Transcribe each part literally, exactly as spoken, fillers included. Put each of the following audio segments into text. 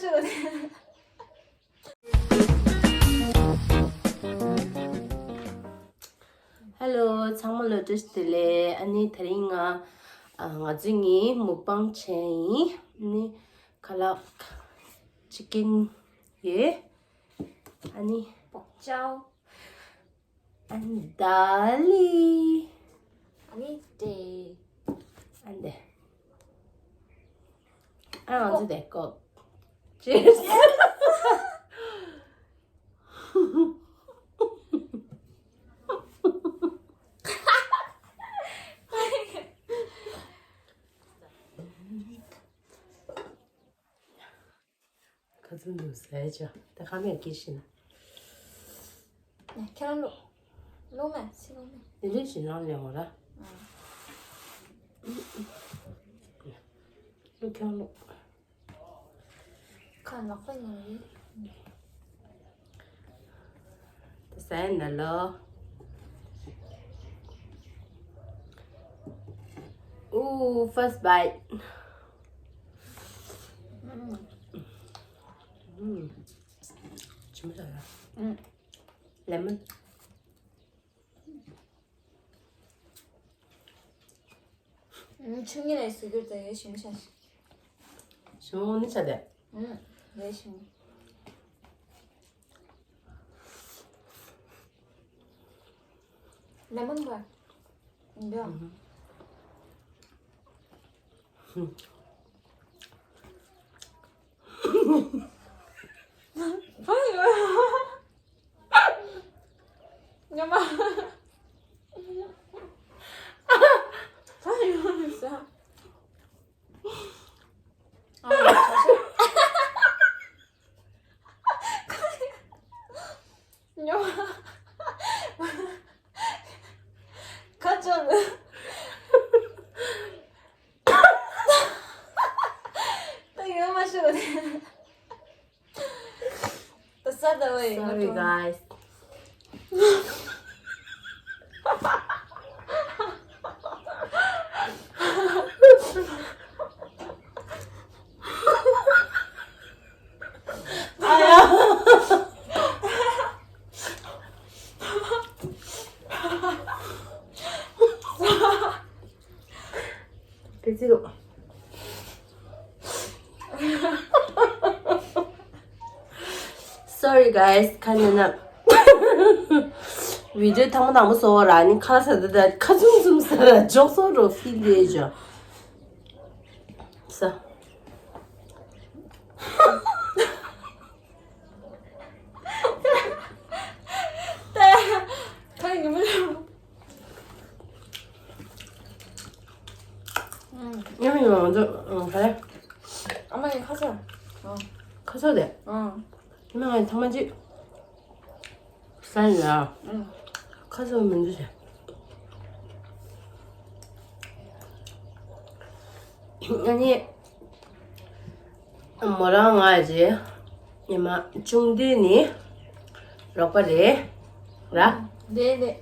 Hello, ཚང་མ་ལ་བཀྲ་ཤིས་བདེ་ལེགས། ཨ་ནི་དེ་རིང་ང་ཨ་ང་ཚོ་གཉིས་མུག་པང་བྱས་ཡིན། ཨ་ནི་ཁ་ལག་ཅི་ཀེན་ཡོད། ཨ་ནི་པོག་ཅའོ། ཨ་ནི་དཱ་ལི། ཨ་ནི་ཏེ། ཨ་ནི་ཨ་ང་ཚོ་དེ་ཀོ། Cheers. ཁ་ཚུམ་འདུག་ཟས་ཅོ། ད་ཁ་མེད་ཀྱི་ཤི་ན། ཁྱེད་རང་ལོ། ལོ་མེད་སི་ལོ་མེད། དེ་འདྲའི་ཞིག་ནང་ལས་མོ་ར། ལོ་ཁྱང་ལོ། ཁ་ལག་པ་ཉོ་ཡི། ད་ཟས་ན་ལོ། Ooh, first bite. ཅི་མི་ཟ་ཡ། Lemon. ཆུ་ངན་ལས་སུ་གྱུར་ཏེ་ཡོད་ཞིམ་ཤ། ཞིམ་མོ་ནི་ཆ་དེ། ཡོད་ཞིམ། ལེ་མོན་ག་འདི། ཉི་མ། ད་ཡོང་ས། ཨ། ཉི་མ། ཁ་ཅོར། ད་ཡོང་མ་ཤོག་ད་ས་ད་བའི། Sorry, guys. Sorry, guys. ཁ་ནས་ན། བི་ཌིའོ་ཐང་མ་དང་པོ་སོ་ར་ནི་ཁ་ས་ད་ད་ཁ་ཚུམ་ཚུམ་ས་ར་འཇོག་སོ་རོ་ཕིལ་ཡེ་ཇོ། ས། ད་ཁ་ཉི་མ། ཉི་མ་ཡོང་ང་ཚོ་ག་རེ། ཨ་མ་ཡི་ཁ་ཚ། ཁ་ཚ་དེ། ཉི་མ་ང་ཡི་ཐང་མ་ཅིག་ས་ཡིན་ལ། ཁ་ཚ་མི་འདུག་ཟེར། ཨ་ནི། མོ་རང་ང་རྗེས་ཉི་མ་ཆུང་དུས་ནི་རོགས་པ་རེད་ར། རེད་རེད།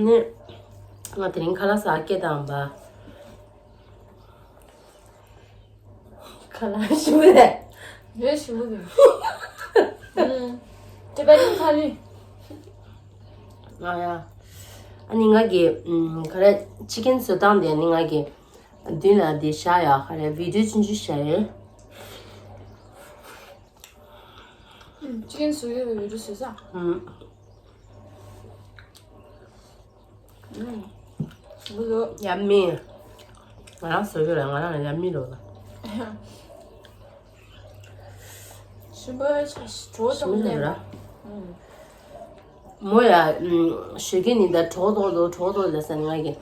ནི་ང་དེ་རིང་ཁ་ལག་ཟ་སྐད་བཏང་པ། ཁ་ལག་ཞིམ་པོ་རེད། རེད་ཞིམ་པོ་རེད། ཨུམ། ཏི་བེ་ཊན་ཁ་རི། ཨ་ཡ། ཨ་ནི་ང་གི་ཨུམ་ག་རེ་ཅི་ཀེན་བཟོ་སྟངས་དེ་ནི་ང་གི་མདུན་ལ་དེ་བཞག་ཡ་ག་རེ་བི་ཌིའོ་ཆུང་ཆུང་བཞག་ཡོད། ཨུམ། ཅི་ཀེན་བཟོ་ཡོད་པའི་བི་ཌིའོ་བཟོས་ས། ཨུམ། ཨུམ། ཡ་མི། ང་རང་བཟོ་རྒྱུ་རེད། ང་རང་ལ་ཡ་མི་འགྲོ་ལ། ཞིམ་པོ་བྲོ་ཞིམ་པོ་ཙམ་ལེན་ར། ཨུམ། མོ་ཡ་ཞོད་ཀྱི་ནི་ད་གྲོགས་ཏོག་ཏོ་གྲོགས་ཏོག་ལ་ས་ནི་ང་གི་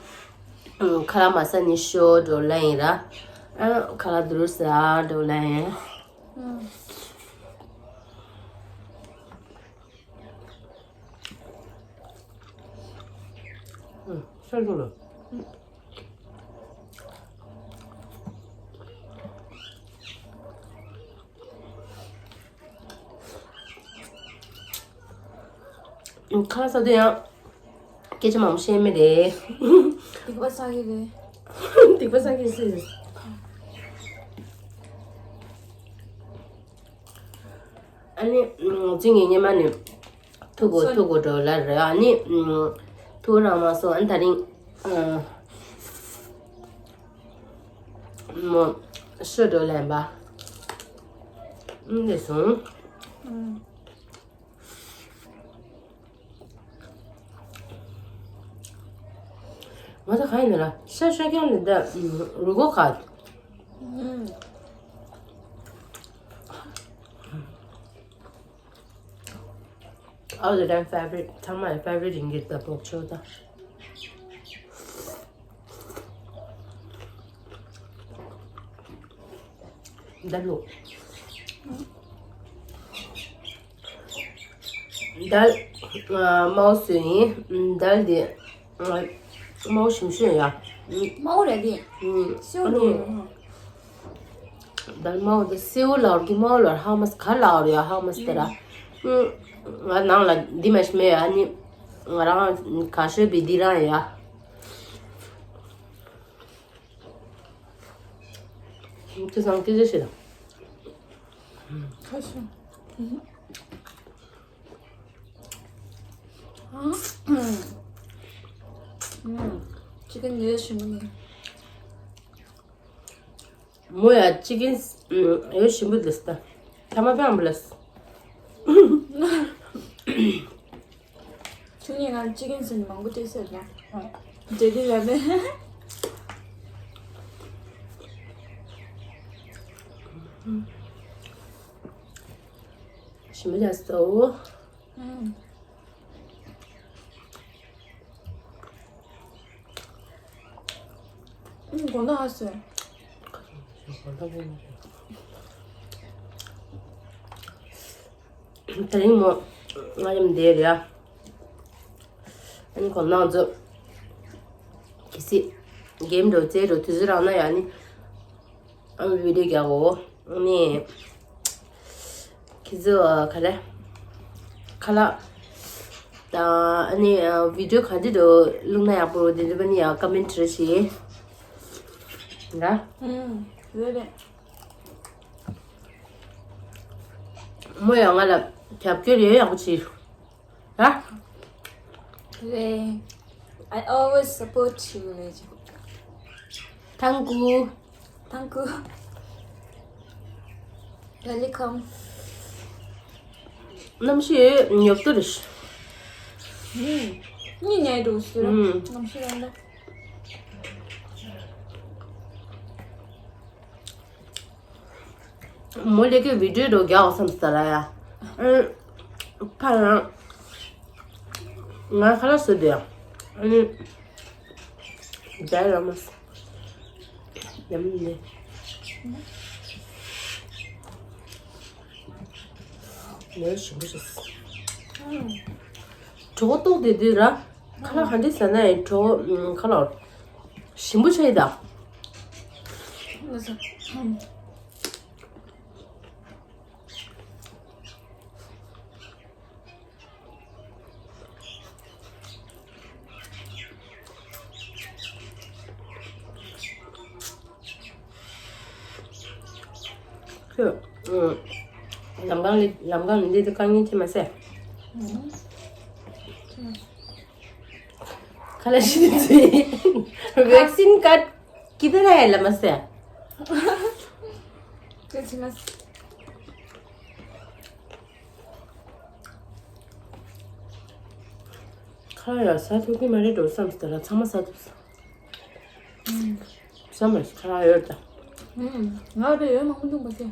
ཁ་ལག་མ་ཟ་ནི་ཤོ་འགྲོ་ལ་ཡིན་ར། ཨ་ཁ་ལག་དུ་རུ་ཟ་འགྲོ་ལ་ཡིན། ཨུམ། ཨུམ། ཤ་ཞུ་ལ། ཁ་ལག་ཟ་དུས་ཡང་སྐད་ཆ་མང་པོ་བཤད་མི་རེད། སྡིག་པ་བསགས་ཀྱི་རེད། སྡིག་པ་བསགས་ཀྱི་རེད། ཨ་ནི་ང་ཚོའི་ངའི་སྙེ་མ་ནི་ཐུག་གོ་སོ་ཐུག་གོ་འགྲོ་ལ་རེད། ཨ་ནི་ཐུག་རང་མ་སོང་། ཨ་ནི་ད་རིང་མོ་ཤོ་འགྲོ་ལན་པ་འདི་སོང་། ང་ཚོ་གང་ཡིན་ན་ཤ་ཤ་རྐྱང་ལ་འདི་རུ་གོ་ག All the time favorite. ཚང་མའི་favorite ཡིན་གྱི་ད་པོག་ཆོ་ད། ད་ལོ། ད་མའོ་སུ་ཡིན། ད་འདི་མའོ་ཞིམ་ཤོས་ཡ། མའོ་རེད་དེ། ཨུམ། སེའུ་ཨ་ནི་འདུག་ད་མའོ་ད་སེའུ་ལའོ་གི་མའོ་ལར་ཧ་མ་སི་ག་ལའོ་རེད་ཡ། ཧ་མ་སི་ད་ར། ཨུམ། ང་ནང་ལ་འདི་མ་ཤི་མེད་ཡ། ནི་ང་རང་ག་ཤོད་པའི་འདི་རང་ཡ། ཁྱེད་ཚང་སྐད་ཆ་བཤད་དང་། ཁ་ཤོ། ཅི་ཀན་ཡོད་ཞིམ་པོ་ནི། མོ་ཡ་ཅི་ཀན་ཡོད་ཞིམ་པོ་ལས་ད། ཐ་མ་པའང་མོ་ལས། ཆུང་ཉིན་ང་ཅི་ཀན་ཟིན་མང་པོ་སྤྲད་ཟེར་ན། འདྲེ་དེ་ལ་ནས། ཞིམ་པོ་ལས་སོ། ཨུམ། དགོང་དག་ཨ་སོས། དེ་རིང་མོ་ང་ཡུམ་བསྡད་རེད་ཨ། ཨ་ནི་དགོང་དག་ང་ཚོ་གལ་སྲིད་གེམ་འགྲོ་རྩེད་འགྲོ་དུས་ཚོད་རག་ན་ཡང་ནི། ཨ་ནི་བི་ཌིའོ་རྒྱག་གོ་ནི། ཁྱེད་ཚོ་ག་རེ། ཁ་ལག་ཨ་ནི་བི་ཌིའོ་ག་འདྲ་འདུག་བླུགས་ན་ཡག་པོ་འདུག་འདི་འདྲ་བ་ནི་ཡང་ཀ་མེན་ཊི་རེ་ཞིག་ར། ཨུམ། རེད་རེད། མོ་ཡང་ང་ལ་རྒྱབ་སྐྱོར་ཡོད་ཡག་པོ་བྱེད། ར། རེད། I always support you. ལེ། ཐང་ཀུ། ཐང་ཀུ། Welcome. གནམ་གཤིས་ཉོབ་ཏོ་རེད། ཨུམ། གཉིད་ཉལ་འགྲོ་ཟེར། ཨུམ། གནམ་གཤིས་རང་ད། མོ་ལས་ཀའི་བི་ཌིའོ་རོ་རྒྱག་བསམ་ས་ར་ཡ། ཨ། ཕ་རང་། ང་ཁ་ལག་བཟོས་དེ་ཡ། ཨ་ནི། རྒྱ་ར་མ་ས། ཡམ་ནི། ནེ་ཞིམ་པོ་ཞིག་གྲོད་ཁོག་ལྟོགས་དེ་དུས་ར། ཁ་ལག་ག་འདྲས་ཟ་ན་ཡང་གྲོད་ཁོག་ཁ་ལག་ཞིམ་པོ་ཆགས་ཡི་ད། ཁྱོད། ཨུ། ལམ་ཁང་ལ་ལམ་ཁང་ལ་འདི་དཀའ་ངལ་ཅི་མ་ཟད། ཁ་ལག་ཤི་ཚེ། ཝེག་སིན་ཀར་ཀི་དེ་ར་ཡ་ལ་མ་ཟད། ཁ་ལག་ཤི་མ་ཟད། ཁ་ལག་ཡ་ཟ་ཐུབ་ཀྱི་མ་རེད་འགྲོ་བསམ་སྟེ་ལ་ཚང་མ་ཟ་ཐུབ་ས། བསམ་མེད་ཁ་ལག་ཡོད་ད། ང་རེ་ཡོད་མང་པོ་འདུག་པ་ཟེ།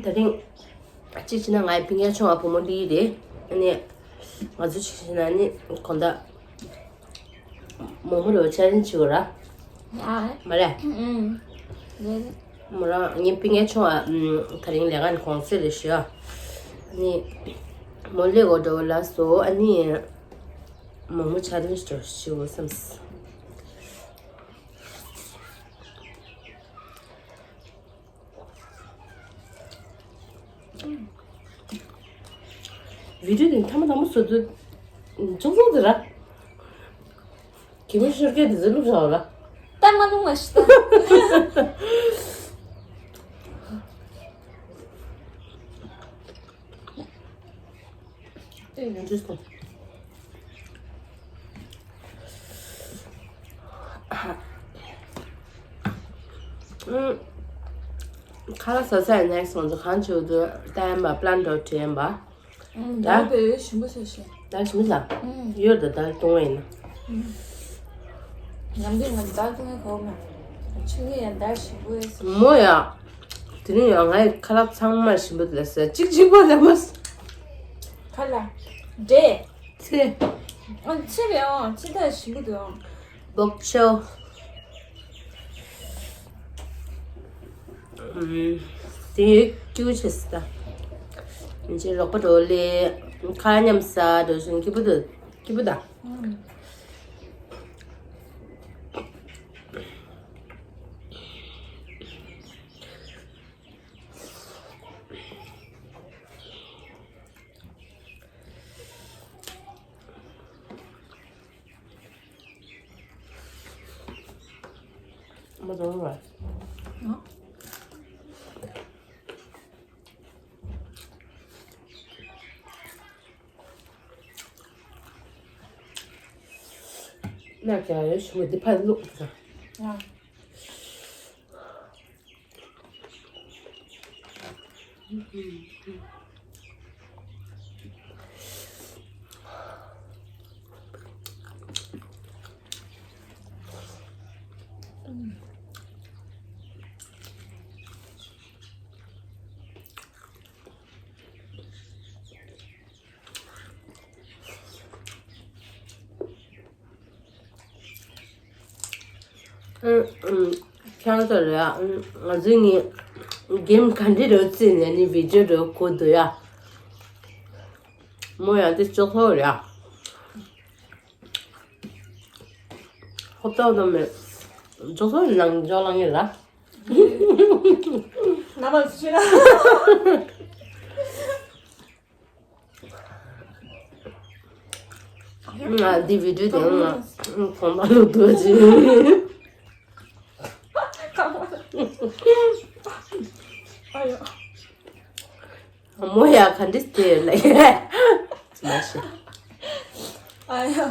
ད་རིང་གཅིག་བྱས་ན་ང་ཡི་སྤུན་ཀྱག་ཆུང་བ་བུ་མོ་འདི་རེད། ཨ་ནི་ང་ཚོ་གཅིག་བྱས་ན་ནི་གོང་ད་མོག་མོག་རེ་བ་ཆེ་ལེན་བྱེད་དགོས་ར། ཨ། མ་རེད། ཨུམ། རེད། མོ་རང་ངའི་སྤུན་ཀྱག་ཆུང་བ་ཨུམ་ད་རིང་ལས་ཀ་ནས་གུང་སེང་རེད་ཤག་ཨ་ནི་མོ་སླེབས་དགོས་འགྲོ་ལ་སོ། ཨ་ནི། མང་པོ་ཆ་ལེན་ཞིག་ཞུ་བསམས། བི་ཌིའོ་དེ་ཐ་མ་དང་པོ་བཟོ་དུས་ཅུང་ཟད་དེ་ར། གད་མོ་ཤོར་སྐད་དེ་ཚོ་བླུགས་བཞག་ར། ད་མ་བླུགས་མ་ཤི་ད། Interesting. ཁ་ལག་ཟ་ས་ཡི་ནེག་སི་ང་ཚོ་གང་བྱེད་དུ་ལྟ་ཡིན་པ་པི་ལན་འགྲོ་བྲིས་ཡིན་པ། ད་དཔེ་ཡོད་ཞིམ་པོ་ཟེར་ཞིང་། ད་ཞིམ་ལ་ཡོད་ད་ད་གཏོང་བ་ཡིན་ན། ང་འདི་ང་ད་གཏོང་བའི་གོ་མ། ཆུ་ངའི་ཡང་ད་ཞིམ་པོ་ཡོད་ཟེར། མོ་ཡ། དེ་རིང་ཡང་ང་ཡི་ཁ་ལག་ཚང་མ་ཞིམ་པོ་ལ་ཟེར་གཅིག་གཅིག་པོ་ལ་མ་ཟེར། ཁ་ལག་འདྲེ། ཚེ། ཨ་ཚེ་རེད་ཨང་ཚེ་ད་ཞིམ་པོ་འདུག་ཨང་། བོག་ཆོ། དེ་ཡོད་ཀྱུ་ཆེ་སི་ད། ཡིན་ཆེ་རོགས་པ་འགྲོ་ལེ། ཁ་མཉམ་ས་འགྲོ་བཞིན་སྐྱིད་པོ་འདུག་སྐྱིད་པོ་ད། མ་འདང་བ། ཨ། ན་ཀྱ་ཡོད་ཞུ་མི་འདི་ཕར་བླུགས་ཟ། ཨ། ཁྱང་ཚོ་རེད་ཨ། ང་ཚོའི་ངའི་གེམ་ག་འདྲི་རོ་རྩིས་ནས་ནི་བི་ཌིའོ་རོ་གོ་འདུག་ཡ། མོ་ཡང་དེ་ཅོག་ལྷོ་རེད་ཨ། ཧོབ་ཏོག་ཏོ་མེད། ཅོག་ལྷོ་ནང་ཅོག་ལང་ཡོད་ལ། ན་མ་ཚུ་ཆེ་ན། ང་འདི་བི་ཌིའོ་དེ་ང་གོམ་པ་ལོ་དུ་ཅི། ཨ་ཡོ། མོ་ཡ་ག་འདྲི་དེ་ལ་ཡ། མ་ཤེས། ཨ་ཡོ།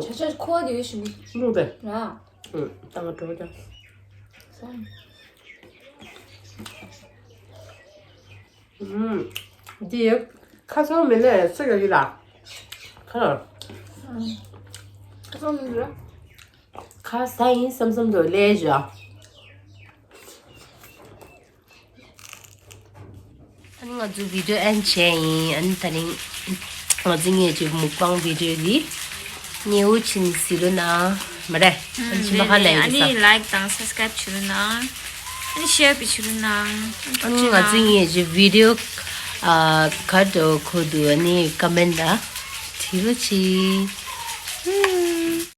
ཆ་ཆ་ཁོ་བ་དེ་ཡོད་ཞིག་མི་འདུག་དེ། ར། ཨུ། ད་ང་འགྲོ་ཀྱང་། ས། ཨུམ། འདི་ཡོད། ཁ་སང་མི་ལས་སུ་ཡོད་ཡོད་ལ། ཁ་ལ། ཨུམ། ཁ་སང་མི་ལ། ཁ་ས་ཡིན་བསམ་བསམ་དུ་ལས་བཞག་ཨ་ནི་ང་ཚོ་བི་ཌིའོ་ཨེན་ཌི་བྱས་ཡིན། ཨ་ནི་ད་རིང་ང་ཚོ་ངེད་ཀྱི་མུག་པང་བི་ཌིའོ་འདི་ཉེ་བོ་ཕྱིན་ཟེར་རོ་ན་མ་རེད། ཨ་ནི་ཕྱིན་པ་ཧ་ལས་ཨ་ཡིན་ས། ནི་ལའིག་དང་སབ་སི་ཀ་རེབ་བྱེད་རོ་ན། ཨ་ནི་ཤེར་བྱེད་རོ་ན། ཨ་ནི་ང་ཚོ་ངེད་ཀྱི་བི་ཌིའོ་ཨ་ག་འདྲ་གོ་འདུག་ཨ་ནི་ཀོ་མེན་ཊ་ལ་བྲིས་རོགས་གྱིས།